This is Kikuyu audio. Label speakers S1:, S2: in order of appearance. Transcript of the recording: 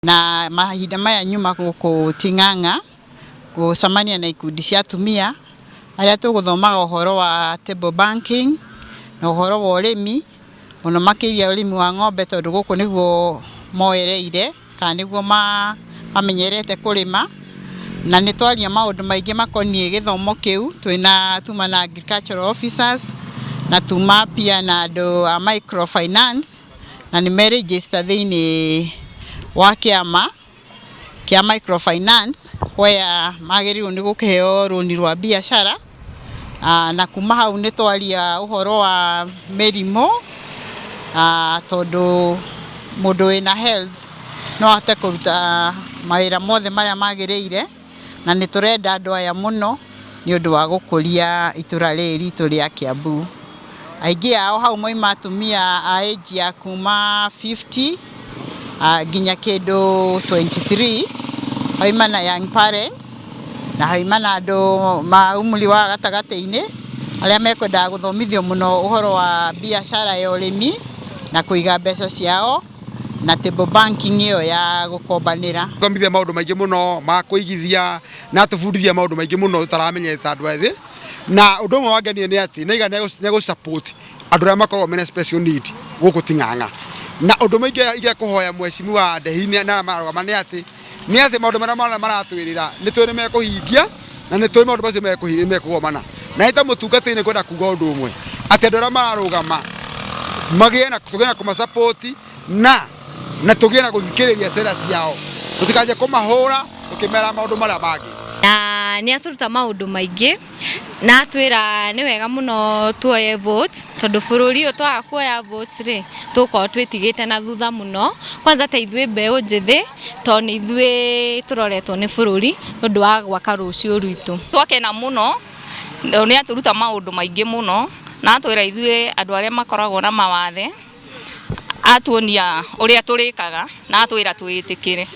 S1: Na mahinda maya nyuma gũkũ Ting'ang'a gũcemania na ikundi cia atumia arĩa tũgũthomaga ũhoro wa table banking na ũhoro wa ũrĩmi, mũno makĩria ũrĩmi wa ng'ombe, tondũ gũkũ nĩguo moereire kana nĩguo mamenyerete kũrĩma. Na nĩ twaria maũndũ maingĩ makoniĩ gĩthomo kĩu. Twĩna tuma na agricultural officers na tuma pia na andũ a microfinance, na nĩ me-register thĩinĩ wa kĩama kĩa microfinance where magĩrĩirwo nĩ gũkĩheo rũni rwa biacara. Na kuma hau nĩ twaria ũhoro wa mĩrimũ, tondũ mũndũ wĩna health no ahote kũruta mawĩra mothe marĩa magĩrĩire, na nĩ tũrenda andũ aya mũno nĩ ũndũ wa gũkũria itũra rĩrĩ ritũ rĩa Kiambu. Aingĩ ao hau mauma atumia a age ya kuma 50 nginya kĩndũ 23, haima na young parents na haima na andũ ma umri wa gatagatĩ-inĩ arĩa mekwendaga gũthomithio mũno ũhoro wa biacara ya ũrĩmi na kũiga mbeca ciao na table banking ĩyo ya gũkombanĩra.
S2: Thomithia maũndũ maingĩ mũno ma kũigithia na atũbundithia maũndũ maingĩ mũno tũtaramenyete andũ ethĩ. Na ũndũ ũmwe wangenia nĩ atĩ nĩaiga nĩ support andũ arĩa makoragwo mena special need gũkũ Ting'ang'a. Na ũndũ ũmwe ingĩ kũhoya mheshimiwa Ndehi na arĩa mararũgama nĩ atĩ maũndũ marĩa maratwĩrĩra nĩ tũĩ nĩ mekũhingia na nĩ tũĩ maũndũ macio mekũgomana. Na nĩ ta mũtungatĩri nĩ kwenda kuga ũndũ ũmwe, atĩ andũ arĩa mararũgama magĩe na tũgĩe na kũma-support na tũgĩe na gũthikĩrĩria cera ciao, tũtikanjie kũmahũra tũkĩmera maũndũ marĩa mangĩ.
S3: Na nĩ atũruta maũndũ maingĩ na atwĩra nĩ wega mũno tuoye votes, tondũ bũrũri ũyũ twaga kuoya votes rĩ, tũgũkorwo twĩtigĩte na thutha mũno, kwanza ta ithuĩ mbeũ njĩthĩ, tondũ nĩ ithuĩ tũroretwo nĩ bũrũri nĩ ũndũ wa gwaka rũciũ rwitũ.
S4: Twakena mũno, nĩ atũruta maũndũ maingĩ mũno na atwĩra ithuĩ andũ arĩa makoragwo na mawathe, atuonia ũrĩa tũrĩkaga na atwĩra twĩtĩkĩre.